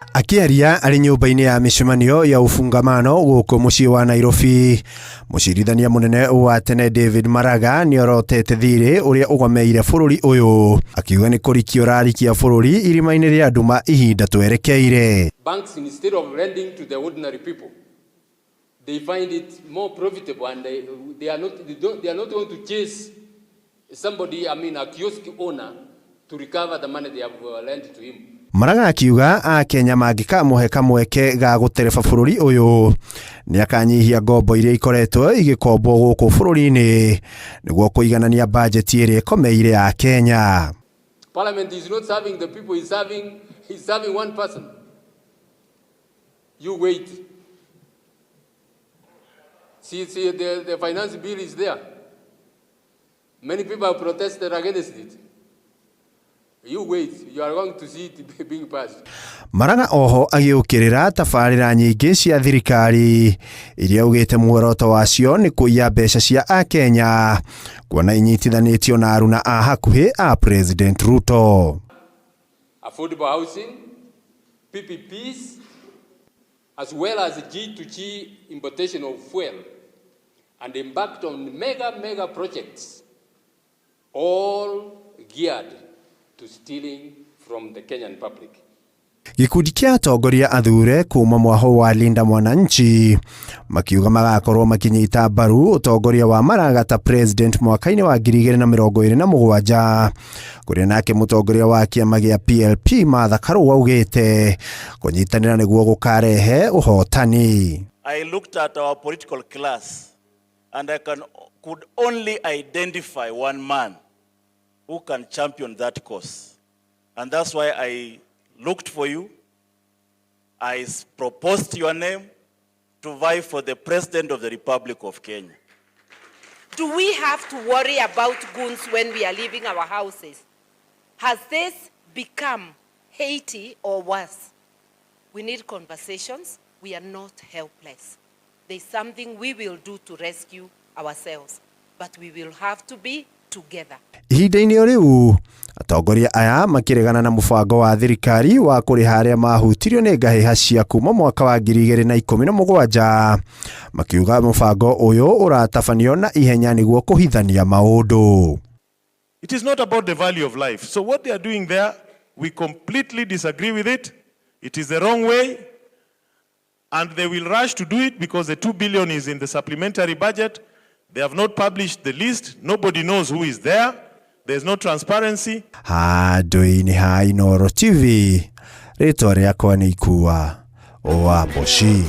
Akĩaria arĩ nyũmba-inĩ ya mĩcemanio ya Ufungamano gũkũ mũciĩ wa Nairobi, mũcirithania mũnene wa tene David Maraga nĩorotete thirĩ ũrĩa ũgomeire bũrũri ũyũ, akiuga nĩ kũrikia ũrarikia bũrũri irima-inĩ rĩa nduma ihinda twerekeire. Banks, instead of lending to the ordinary people, they find it more profitable and they are not, they don't, they are not going to chase somebody, I mean, a kiosk owner, to recover the money they have lent to him. Maraga akiuga Akenya mangĩkamũhe kamweke ga gũtereba bũrũri ũyũ, nĩakanyihia ngombo iria ikoretwo igĩkombwo gũkũ bũrũri-inĩ nĩguo kũiganania bajeti ĩrĩa ĩkomeire ya Kenya. Parliament is not serving the people, he's serving one person. You wait. See, the finance bill is there. Many people have protested against it. You wait, you are going to see it being passed. Maraga oho agĩũkĩrĩra tabarĩra nyingĩ cia thirikari iria augĩte muoroto wacio nĩ kũiya mbeca cia Akenya, kuona inyitithanĩtio na aruna a hakuhĩ a President Ruto. Affordable housing, PPPs, as well as G2G importation of fuel, and embarked on mega, mega projects, all geared to stealing from the Kenyan public. Gĩkundi kĩa atongoria athure kuma mwaho wa Linda Mwananchi makiuga magakorwo makinyita mbaru ũtongoria wa Maraga ta president mwaka-inĩ wa 2027, kũrĩa nake mũtongoria wa kĩama gĩa PLP Martha Karua augĩte kũnyitanĩra nĩguo gũkarehe ũhotani. I looked at our political class and I could only identify one man who can champion that cause. And that's why I looked for you. I proposed your name to vie for the President of the Republic of Kenya. Do we have to worry about goons when we are leaving our houses? Has this become Haiti or worse? We need conversations. We are not helpless. There's something we will do to rescue ourselves, but we will have to be together. Ihinda-inĩ o rĩu, atongoria aya makĩregana na mũbango wa thirikari wa kũrĩha arĩa mahutirio nĩ ngahĩha cia kuma mwaka wa 2017, makiuga mũbango ũyũ ũratabanio na ihenya nĩguo kũhithania maũndũ. It is not about the value of life. So what they are doing there, we completely disagree with it. It is the wrong way. And they will rush to do it because the 2 billion is in the supplementary budget. They have not published the list. Nobody knows who is there. There's no transparency. Handũ-inĩ ha Inooro TV, rĩtwa rĩakwa nĩ Ikua wa Mboci.